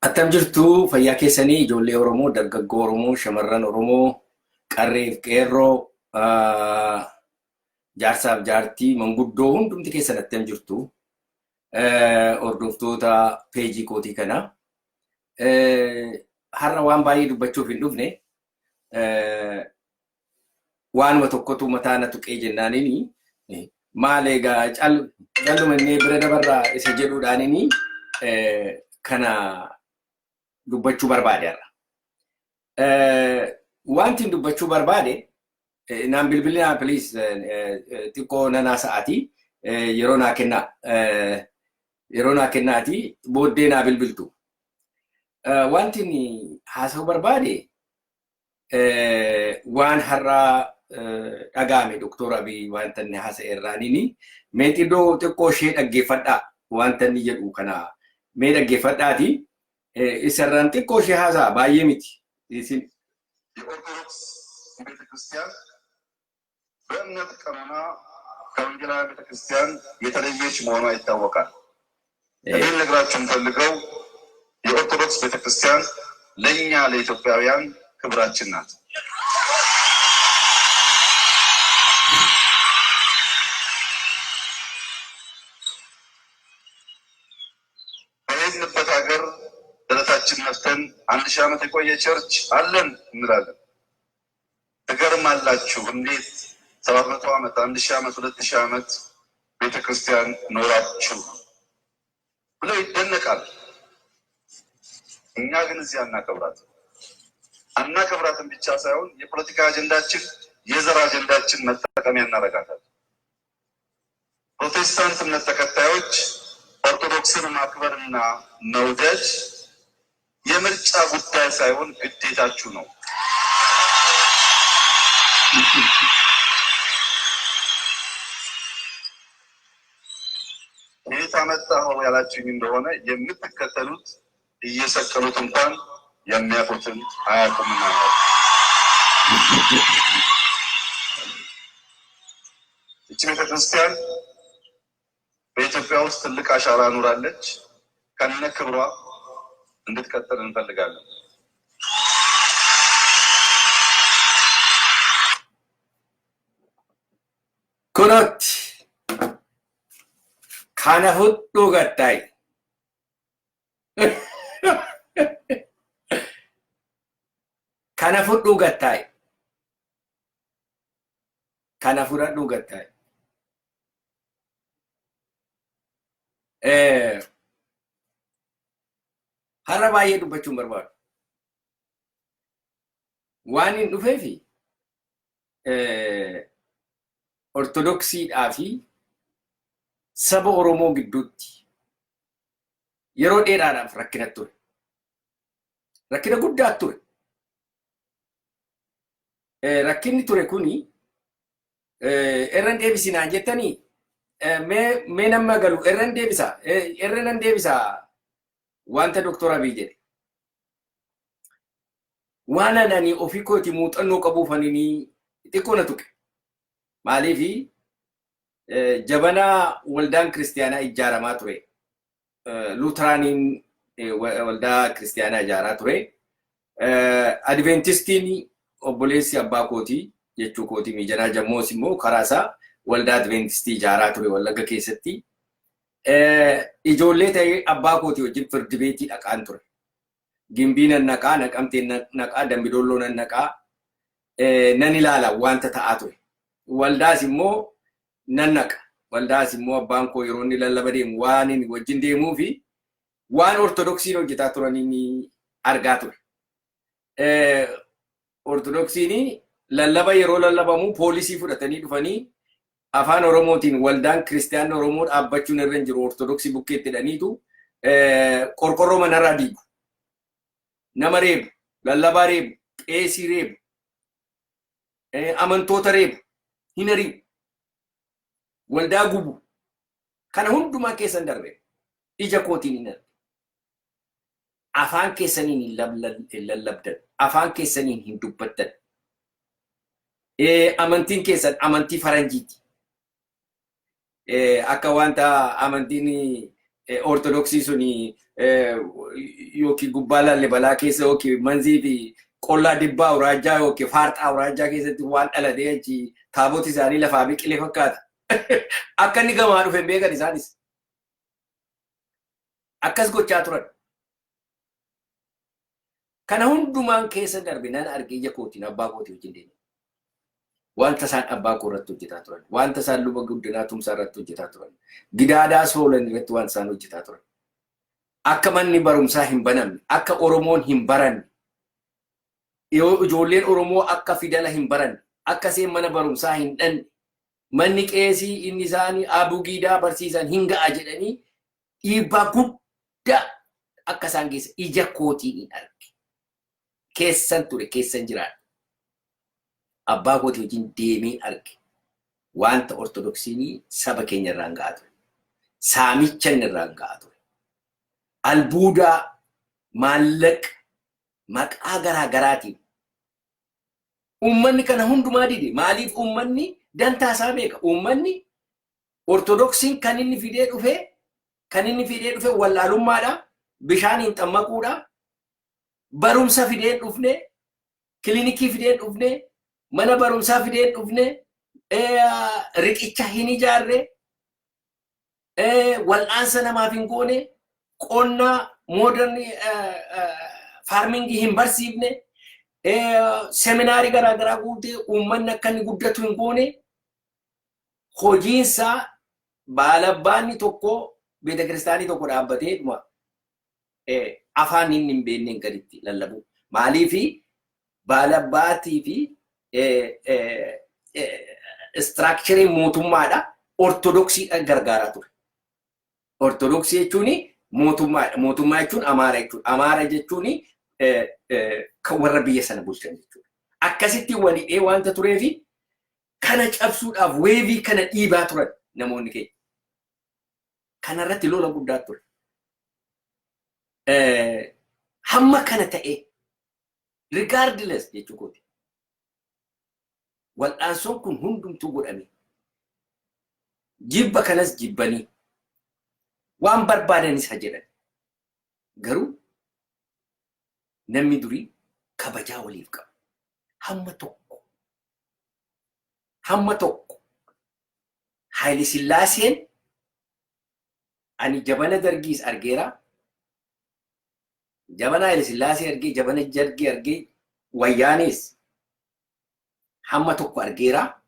Attam jirtu fayyaa keessanii ijoollee Oromoo, dargaggoo Oromoo, shamarran Oromoo, qarreef qeerroo, jaarsaaf jaartii, manguddoo hundumti keessan attam jirtu. Hordoftoota peejii kootii kana. Har'a waan baay'ee dubbachuuf hin dhufne. Waanuma tokkotu mataa na tuqee jennaanini maal egaa calluma inni bira dabarraa isa jedhuudhaanini kana dubbachuu barbaade har'a. Wanti hin dubbachuu barbaade naan bilbilinaa please xiqqoo nanaa sa'aatii yeroo naa kennaa yeroo naa kennaatii booddee naa bilbiltu. Wanti inni haasa'uu barbaade waan har'a dhaga'ame Doktor Abiy wanta inni haasa'e irraanini mee xiddoo xiqqoo ishee dhaggeeffadhaa wanta inni jedhu kana mee dhaggeeffadhaati isarraan xiqqoo ishee haasa'a baay'ee miti. Isin የኦርቶዶክስ ቤተ ክርስቲያን በእምነት ቀኖና ከወንጌላውያን ቤተ ክርስቲያን የተለየች መሆኗ ይታወቃል። እኔ ልነግራችሁ የምፈልገው የኦርቶዶክስ ቤተ ክርስቲያን ለእኛ ለኢትዮጵያውያን ክብራችን ናት። በሄድንበት ሀገር ደረታችን ነፍተን 1000 ዓመት የቆየ ቸርች አለን እንላለን። ትገርማላችሁ፣ እንዴት 700 ዓመት፣ 1000 ዓመት፣ 2000 ዓመት ቤተክርስቲያን ኖራችሁ ብለው ይደነቃል። እኛ ግን እዚህ አናከብራትም። አናከብራትም ብቻ ሳይሆን የፖለቲካ አጀንዳችን፣ የዘር አጀንዳችን መጠቀሚያ እናደርጋታለን። ፕሮቴስታንት እምነት ተከታዮች ኦርቶዶክስን ማክበርና መውደድ የምርጫ ጉዳይ ሳይሆን ግዴታችሁ ነው። ከየት አመጣኸው ያላችሁኝ እንደሆነ የምትከተሉት እየሰቀሉት እንኳን የሚያውቁትን አያውቁምና ነው። ይህች ቤተክርስቲያን በኢትዮጵያ ውስጥ ትልቅ አሻራ ኑራለች። ከነ ክብሯ እንድትቀጥል እንፈልጋለን። Kunotti kana fudhuu gattaayi. Kana fudhuu gattaayi. Kana fudhadhuu gattaayi. Har'a baay'ee dubbachuun barbaadu. Waan hin dhufeefi Ortodoksiidhaa fi saba Oromoo gidduutti yeroo dheeraadhaaf rakkina ture. Rakkina guddaa ture. Rakkinni ture kuni irran deebisinaan jettanii mee nama galu irran deebisa irra nan deebisa wanta Doktor Abiy jedhe. Waan ani ofii kooti muuxannoo qabuuf ani xiqqoo na tuqe. Maaliif jabanaa waldaan kiristiyaanaa ijaaramaa ture. Luuteraaniin waldaa kiristiyaanaa ijaaraa ture. Adventistiin obboleessi abbaa kootii jechuu kootii Miijanaa Jammoos immoo karaa isaa waldaa Adventistii ijaaraa ture Wallagga keessatti. Ijoollee ta'ee abbaa kootii wajjin firdi beetii dhaqaan ture. Gimbii nan naqaa, Naqamteen nan naqaa, Dambidolloo nan naqaa, nan ilaala wanta ta'aa ture. Waldaas immoo nan naqa. Waldaas immoo abbaan koo yeroo inni lallaba deemu waan inni wajjin deemuu fi waan Ortodoksiin hojjetaa turan inni argaa ture. Ortodoksiin lallaba yeroo lallabamu poolisii fudhatanii dhufanii afaan Oromootiin waldaan kiristiyaanni Oromoo dhaabbachuun irra hin jiru Ortodoksii bukkeetti jedhaniitu qorqorroo manarraa diigu. Nama reebu, lallabaa reebu, qeesii reebu, amantoota reebu, hin ari'u. Waldaa gubu. Kana hundumaa keessan darbe ija kootiin hin arge. Afaan keessaniin hin lallabdan. Afaan keessaniin hin dubbattan. Amantiin keessan amantii faranjiiti. Akka wanta amantiin Ortodoksii suni yookiin gubbaa Laallibalaa keessa yookiin Manzii fi Qollaa Dibbaa Awuraajjaa yookiin Faarxaa Awuraajjaa keessatti waan dhalatee achi taaboti isaanii lafaa biqilee fakkaata. Akka inni gamaa dhufe hin beekan isaanis. Akkas gochaa turan. Kana hundumaan keessa darbe, nan arge ija kootiin, abbaa kootii wajjin deeme. Wanta isaan abbaa koo irratti hojjetaa turan, wanta isaan Luba Guddinaa Tumsaa irratti hojjetaa turan, Gidaadaa Soolan irratti waan isaan hojjetaa turan. Akka manni barumsaa hin banamne, akka Oromoon hin baranne, yoo ijoolleen Oromoo akka fidala hin baranne, akka isheen mana barumsaa hin dhanne, manni qeesii inni isaanii abugiidaa barsiisan hin ga'a jedhanii dhiibbaa guddaa akka isaan geessa ija kootiin hin arge. Keessan ture, keessan jiraadha. Abbaa kootii wajjin deemee arge. Wanta Ortodoksiin saba keenya irraan ga'aa ture. Saamicha inni irraan ga'aa ture. Albuudaa, maallaqa, maqaa garaa garaatiin. Uummanni kana hundumaa dide. Maaliif? Uummanni dantaa isaa beeka? Uummanni Ortodoksiin kan inni fidee dhufe wallaalummaadha. Bishaaniin xammaquudha. Barumsa fidee dhufne, kilinikii fidee dhufne, mana barumsaa fidee dhufne, riqicha hin ijaarre, wal'aansa namaaf hin goone, qonna modern farming hin barsiifne, seminaarii garaagaraa guutee uummanni akka inni guddatu hin goone. Hojiinsaa baalabbaanni tokko beeta kiristaanii tokko dhaabbatee dhuma afaan inni hin beekneen gaditti lallabu. Maaliifi baalabbaatii fi structureiin mootummaadha Ortodoksiidhaan gargaaraa ture. Ortodoksii jechuun mootummaadha. Mootummaa jechuun Amaara jechuudha. Amaara jechuun kan warra biyya sana bulchan jechuudha. Akkasitti walidhee wanta tureefi kana cabsuudhaaf wave kana dhiibaa turan namoonni keenya. Kanarratti lola guddaa ture. Hamma kana ta'ee, regardless jechuu kooti. Wal'aansoon kun hundumtuu godhame. Jibba kanas jibbanii waan barbaadanis haa jedhan. Garuu namni durii kabajaa waliif qaba. Hamma tokko. Hamma tokko. Haayile Sillaaseen, ani jabana Dargiis argeera. Jabana Haayile Sillaasee argee, jabana Dargii argee, Wayyaanees hamma tokko argeera.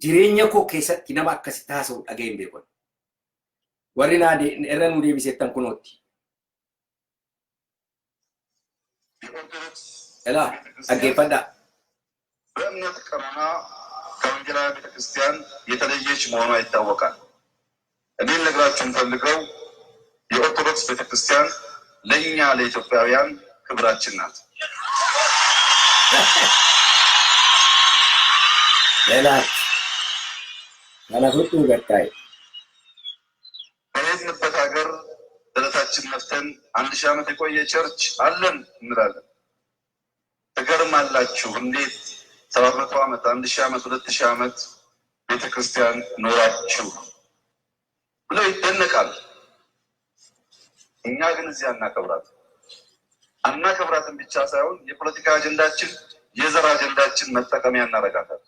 Jireenya koo keessatti nama akkasitti haasa'u dhaga'ee hin beeku. Warri naa irra nuu deebisettan kunootti. የኦርቶዶክስ Elaa ቤተክርስቲያን dhaggeeffadhaa. በእምነት ቀኖና ከወንጌላዊ ቤተክርስቲያን የተለየች መሆኗ ይታወቃል። እኔ ልነግራችሁ የምፈልገው የኦርቶዶክስ ቤተክርስቲያን ለእኛ ለኢትዮጵያውያን ክብራችን ናት። Elaa kana fudhuu gattaa'e. በሄድንበት ሀገር ደረታችን ነፍተን 1000 ዓመት የቆየ church አለን እንላለን። ትገርማላችሁ። እንዴት 700 ዓመት፣ 1000 ዓመት፣ 2000 ዓመት ቤተክርስቲያን ኖራችሁ ብለው ይደነቃል። እኛ ግን እዚህ አናከብራት። አናከብራትም ብቻ ሳይሆን የፖለቲካ አጀንዳችን፣ የዘር አጀንዳችን መጠቀሚያ እናደርጋታለን።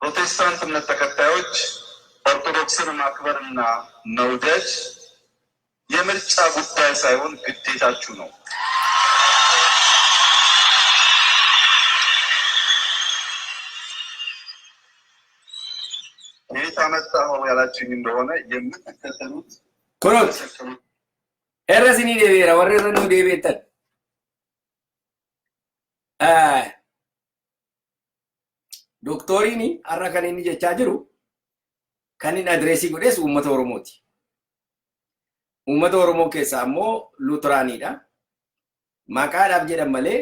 ፕሮቴስታንት እምነት ተከታዮች ኦርቶዶክስን ማክበርና መውደድ የምርጫ ጉዳይ ሳይሆን ግዴታችሁ ነው። ከየት አመጣኸው ያላችሁኝ እንደሆነ የምትከተሉት Kunooti. የተሰቀሉት Irra isinii deebi'eera, warri irra nuu deebi'ettan. Dooktoriin har'a kan inni jechaa jiru, kan inni address godhes uummata Oromooti. Uummata Oromoo keessaa immoo Luteraaniidha. Maqaadhaaf jedhan malee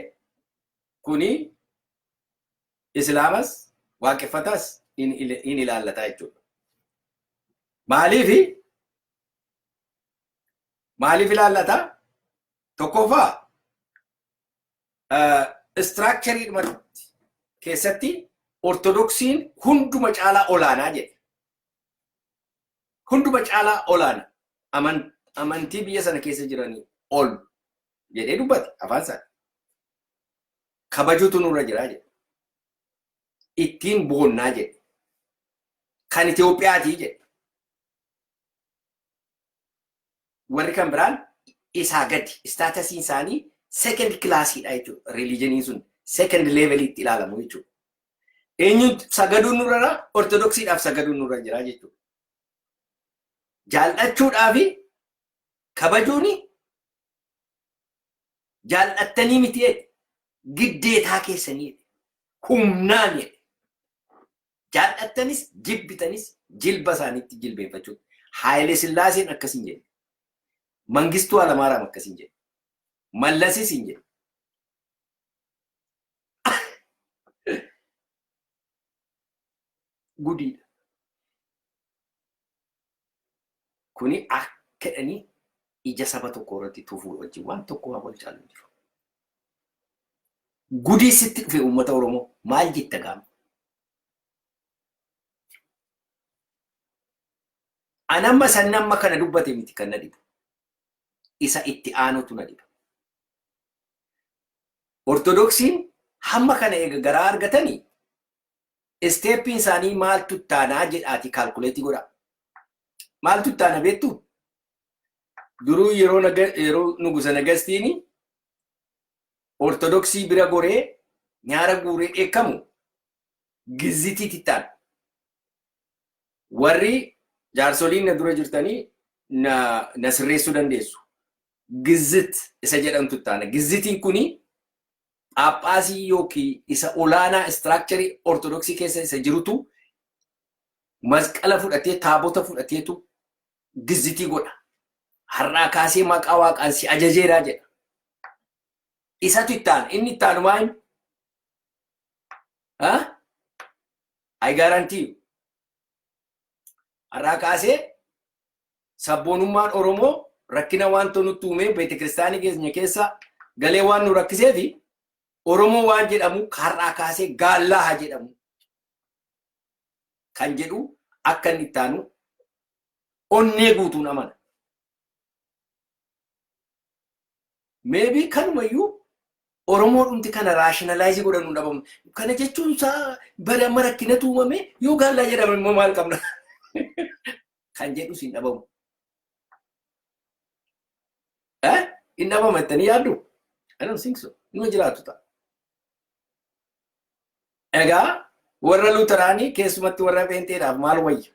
kuni Islaamas Waaqeffatas in ilaallata jechuudha. Maaliifi maaliif ilaallata? Tokkoffaa, structure keessatti Ortodoksiin hunduma caalaa olaanaa jedhe. Hunduma caalaa olaana. Amantii biyya sana keessa jiranii ol jedhee dubbate afaan isaa. Kabajuutu nurra jira jedhe. Ittiin boonnaa jedhe. Kan Itoophiyaatii jedhe. Warri kan biraan isaa gadi statusiin isaanii second classiidha jechuudha. Religioniin sun second leveliitti ilaalamu jechuudha. Eenyuun sagaduun nurra jira? Ortodoksiidhaaf sagaduun nurra jira jechuudha. Jaallachuudhaa fi kabajuuni jaallattanii miti jedhe, giddeetaa keessanii jedhe, humnaan jedhe. Jaallattanis jibbitanis jilba isaaniitti jilbeenfachuu. Haayilee Sillaaseen akkas hin jedhe. Mangistuu Hayilamaariyaam akkas hin jedhe. Mallasis hin jedhe. Gudiidha. Kuni akka jedhanii ija saba tokko irratti tufuu wajjin waan tokko waan wal caalu hin jiru. Gudii sitti dhufe, uummata Oromoo, maal jetta gaama? Anamma san amma kana dubbate miti kan na dhibu. Isa itti aanutu na dhiba. Ortodoksiin hamma kana eega garaa argatanii, stepiin isaanii maaltu ittaanaa jedhaati calculate godha. Maaltu ittaana beektu? Duruu yeroo Nugusa Nagastiin Ortodoksii bira goree nyaara guuree dheekkamu, gizzitiitti ittaana. Warri jaarsoliin na dura jirtanii na sirreessuu dandeessu. Gizzit isa jedhamtu ittaana. Gizzitiin kuni Phaaphaasii yookiin isa olaanaa structure Ortodoksii keessa isa jirutu masqala fudhatee, taabota fudhateetu gizzitii godha. Har'aa kaasee maqaa Waaqaan si ajajeeraa jedha. Isatu ittaana. Inni ittaanu maal? I guarantee you. Har'aa kaasee sabboonummaan Oromoo rakkina waan nutti uumee, beetekiristaanii keenya keessa galee waan nu rakkiseefi, Oromoo waan jedhamu har'aa kaasee gaallaa haa jedhamu kan jedhu akka inni ittaanu onnee guutuun amana. Maybe kanumayyuu Oromoo dhumti kana rationalize godhanuu dhabamu. Kana jechuun isaa bara amma rakkinatu uumame, yoo gaallaa jedhame immoo maal qabna kan jedhus hin dhabamu. Eh? Hin dhabama jettanii yaaddu? I don't think so. Inuma jiraatu ta'a. Egaa warra Luteraanii, keessumatti warra Pheenxeedhaaf maal wayya?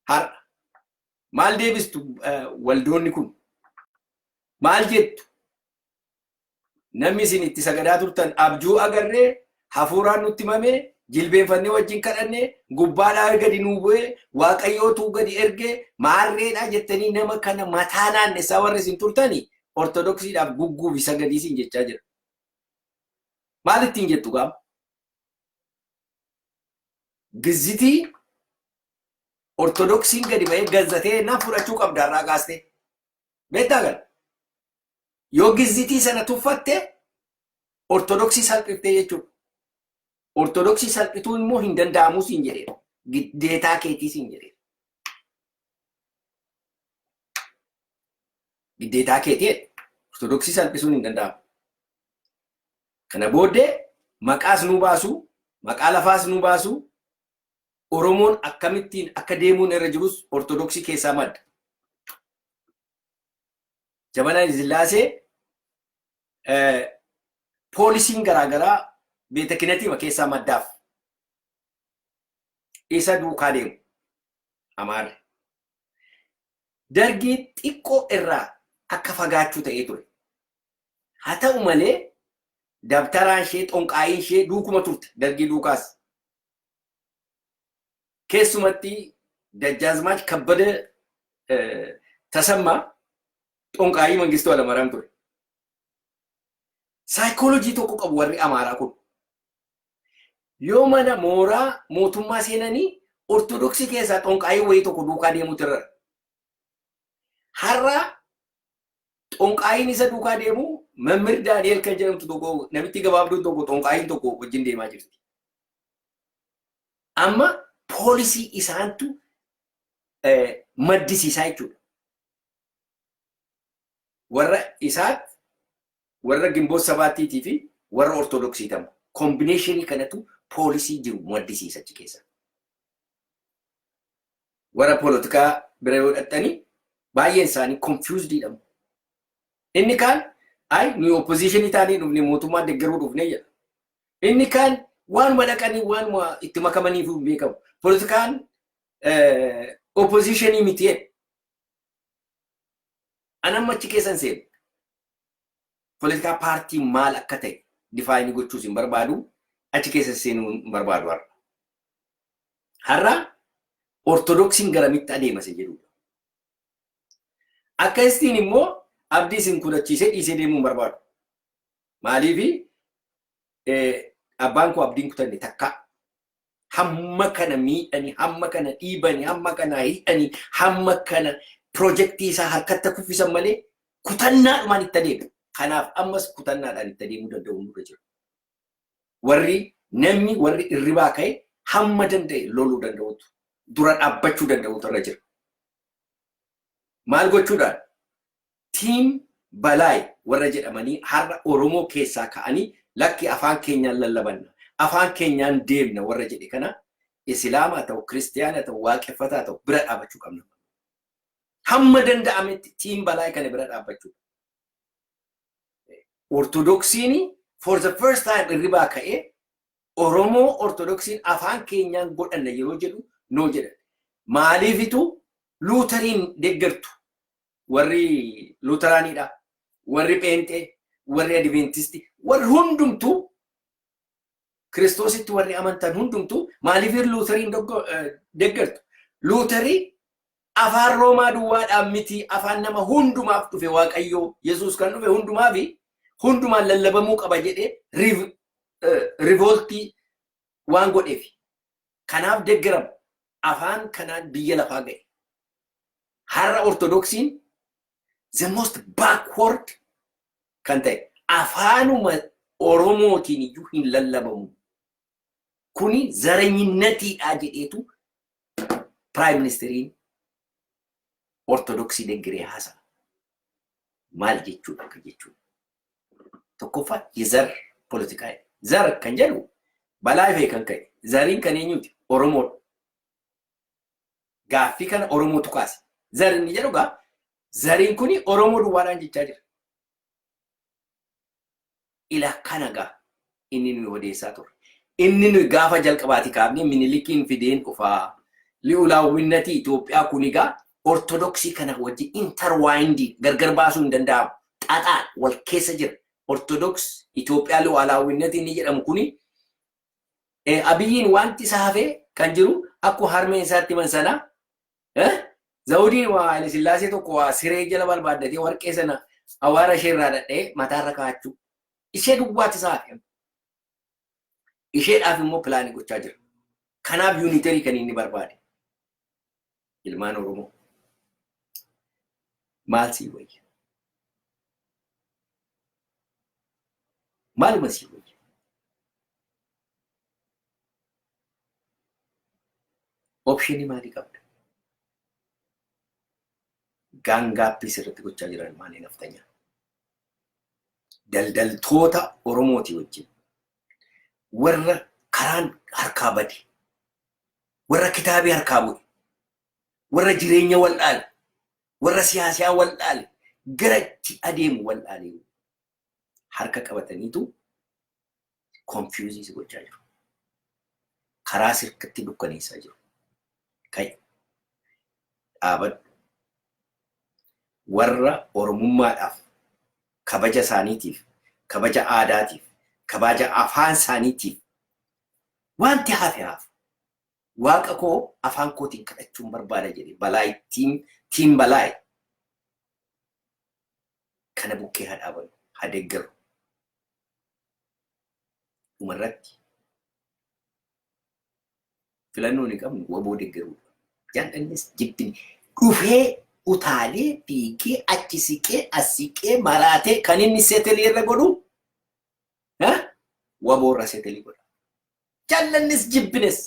Har'a maal deebistu waldoonni kun? Maal jettu? Namni isin itti sagadaa turtan abjuu agarree, hafuuraan nutti himamee, jilbeenfannee wajjin kadhannee, gubbaadhaa gadi nuu bu'ee, Waaqayyootu gadi ergee maarreedhaa jettanii nama kana mataa naannessaa warri isin turtanii Ortodoksiidhaaf gugguufi sagadii isin jechaa jira. Maal ittiin jettu gaama? Gizzitii Ortodoksiin gadi ba'ee gazzatee na fudhachuu qabda irraa kaastee. Beektaa kana? Yoo gizzitii sana tuffatte, Ortodoksii salphiftee jechuudha. Ortodoksii salphituun immoo hin danda'amu siin jedheera. Giddeetaa keetii siin jedheera. Giddeetaa keetii Ortodoksii salphisuun hin danda'amu. Kana booddee maqaas nu baasu, maqaa lafaas nu baasu, Oromoon akkamittiin akka deemuun irra jirus Ortodoksii keessaa madda. Jabana Sillaasee poolisiin garaagaraa beeta kinatiima keessaa maddaaf. Isa duukaa deemu. Amaarri. Dargii xiqqoo irraa akka fagaachuu ta'ee ture. Haa ta'u malee dabtaraan ishee, xonqaayiin ishee duukuma turte dargii duukaas. Keessumatti Dajjaazmaach Kabbada Tasammaa xonqaayii Mangistuu Hayilamaariyaam ture. Saayikoolojii tokko qabu warri Amaaraa kun. Yoo mana mooraa mootummaa seenanii, Ortodoksii keessaa xonqaayii wayii tokko duukaa deemutu irra. Har'a xonqaayiin isa duukaa deemu Mammir Daani'el kan jedhamtu tokko, namitti gabaabduun tokko, xonqaayiin tokko wajjin deemaa jirti. Amma poolisii isaantu Maddisiisaa jechuudha. Warra isaat, warra Ginboot Sabaattiitii fi warra Ortodoksii ta'u. Combination kanatu poolisii jiru maddisiisa achi keessa. Warra poolitikaa bira yoo dhaqxanii, baay'een isaanii confused jedhamu. Inni kaan, "Ay, nuyi opposition taanii dhufne, mootummaa deeggaruu dhufne," jedha. Inni kaan waanuma dhaqanii waanuma itti makamaniif hin beekamu. Poolitikaan opposition miti jedha. An amma achi keessa hin seenu. Poolitikaa paartii maal akka ta'e define gochuus hin barbaadu. Achi keessa seenuu hin barbaadu har'a. Har'a Ortodoksiin garamitti adeema isa jedhudha. Akkasitiin immoo abdii isin kutachiisee dhiisee deemuu hin barbaadu. Maaliifi, abbaan koo abdiin kutanne takka. Hamma kana miidhanii, hamma kana dhiibanii, hamma kana hidhanii, hamma kana piroojeektii isaa harkatti kuffisan malee kutannaadhumaan itti adeemu. Kanaaf ammas kutannaadhaan itti adeemuu danda'u nurra jira. Warri namni warri irribaa ka'e hamma danda'e loluu danda'utu, dura dhaabbachuu danda'utu irra jira. Maal gochuudhaan? Team Balaay warra jedhamanii har'a Oromoo keessaa ka'anii, "Lakki, afaan keenyaan lallabanna, afaan keenyaan deemna," warra jedhe kana, Islaamaa ta'u, Kiristiyaana ta'u, Waaqeffataa ta'u, bira dhaabbachuu qabna. Hamma danda'ametti team Balaay kana bira dhaabbachuu. Ortodoksiin for the first time irribaa ka'ee Oromoo Ortodoksiin afaan keenyaan godhanna yeroo jedhu no jedhan. Maaliifitu Luutariin deeggartu? Warri Luuteraanidha, warri Pheenxee, warri Adventistii, warri hundumtuu Kiristoositti warri amantan hundumtuu maaliif Luuteriin deeggartu? Luuterii afaan Roomaa duwwaadhaan miti, afaan nama hundumaaf dhufe Waaqayyoo Yesuus kan dhufe hundumaa fi hundumaan lallabamuu qaba jedhee revolt waan godheef. Kanaaf deeggarama. Afaan kanaan biyya lafaa ga'e. Har'a Ortodoksiin the most backward kan ta'e afaanuma Oromootiin iyyuu hin lallabamu. Kuni zaranyinatiidha jedheetu prime ministeriin Ortodoksii deeggaree haasa'a. Maal jechuudha akka jechuudha? Tokkoffaa, የዘር ፖለቲካ. ዘር kan jedhu balaa ifee kan ka'e. Zariin kan eenyuti? Oromoodha. Gaaffii kana Oromootu kaase. Zar inni jedhu gaa zariin kuni Oromoo duwwaadhaan jechaa jira. Ila kana gaa inni nuyi odeessaa turre. Inni nuyi gaafa jalqabaati kaafne Minilikiin fideen dhufaa. Li'ulaawwinnatii Itoophiyaa kuni gaa Ortodoksii kana wajjin intertwined, gargar baasuu hin danda'amu. Xaxaa wal keessa jira. Ortodoks Itoophiyaa li'ulaawwinnatii inni jedhamu kuni Abiyyiin wanti isa hafee kan jiru akkuma harmeen isaatti himan sana, Zawudiin waa Haile Sillaasee tokko waa siree jala barbaaddatee warqee sana awaara ishee irraa dhadhee mataarra kaa'achuu. Ishee duwwaatti isa hafe. Isheedhaaf immoo plan gochaa jira. Kanaaf unitary kan inni barbaade. Ilmaan Oromoo. Maal sii wayya? Maaluma sii wayya? Option maalii qabda? Gang up sirriitti gochaa jiran maali naftanyaa? Daldaltoota Oromooti wajjin warra karaan harkaa bade, warra kitaabii harkaa bu'e, warra jireenya wal dhaale, warra siyaasaa wal dhaale, gara itti adeemu wal dhaale harka qabataniitu confuse gochaa jiru. Karaa sirkatti dukkaneessaa jiru. Ka'i. Dhaabadhu. Warra Oromummaadhaaf, kabaja isaaniitiif, kabaja aadaatiif, kabaja afaan isaaniitiif wanti hafe hafu. Waaqa koo afaan kootiin kadhachuun barbaada jedhe Balaay, team Balaay. Kana bukkee haa dhaabannu, haa deeggaru. Dhumarratti filannoo ni qabnu, WBO deeggaruudha. Jaallannis jibbini dhufee utaalee fiigee achi siqee as siqee maraatee kan inni settle irra godhu WBO irra settle godha. Jaallannis jibbines.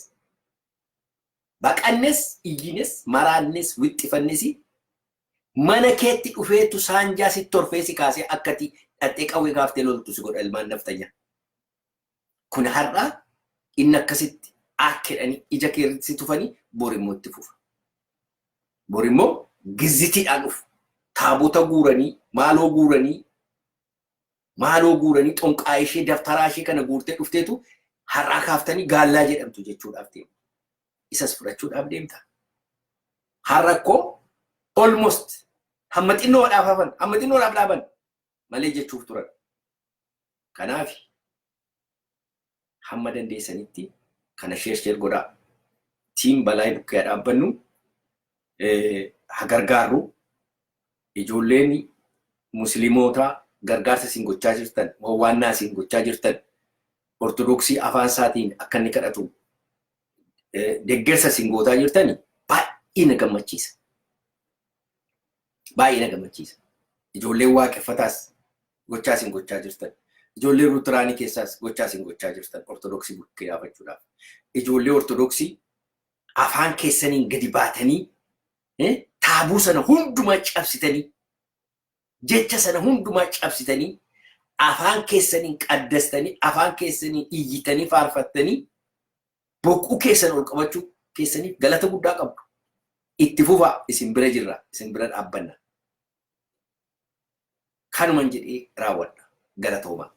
Baqannes, iyyines, maraannes, wixxifannes mana keetti dhufeetu saanjaa sitti torfee si kaasee akkati dhattee qawwee kaaftee loltu si godha ilmaan naftanyaa. Kun har'a inni akkasitti akka jedhanii ija keetti si tufanii bor immoo itti fufa. Bor immoo gizzitiidhaan dhufu. Taabota guuranii, maaloo guuranii, maaloo guuranii xonqaa ishee daftaraa ishee kana guurtee dhufteetu har'aa kaaftanii gaallaa jedhamtu jechuudhaaf deemu. Isas fudhachuudhaaf deemta. Har'a akkoo almost hamma xinnoodhaaf hafan, hamma xinnoodhaaf dhaaban malee jechuuf turan. Kanaaf hamma dandeessanitti kana share share godhaa. Team Balaa bukkee dhaabbannu, haa gargaarru. Ijoolleen musliimoota gargaarsa isin gochaa jirtan, wawwaannaa isin gochaa jirtan, Ortodoksii afaan isaatiin akka inni kadhatu deeggarsa isin gootaa jirtan baay'ee na gammachiisa. Baay'ee na gammachiisa. Ijoolleen waaqeffataas gochaa isin gochaa jirtan. Ijoollee Luteraanii keessaas gochaa isin gochaa jirtan Ortodoksii bukkee dhaabachuudhaaf. Ijoollee Ortodoksii afaan keessaniin gadi baatanii taabuu sana hundumaa cabsitanii, jecha sana hundumaa cabsitanii, afaan keessaniin qaddastanii, afaan keessaniin iyyitanii, faarfattanii, boquu keessan ol qabachuu keessaniif galata guddaa qabdu. Itti fufaa, isin bira jirra, isin bira dhaabbanna. Kanuman jedhee raawwadha. Galatoomaa.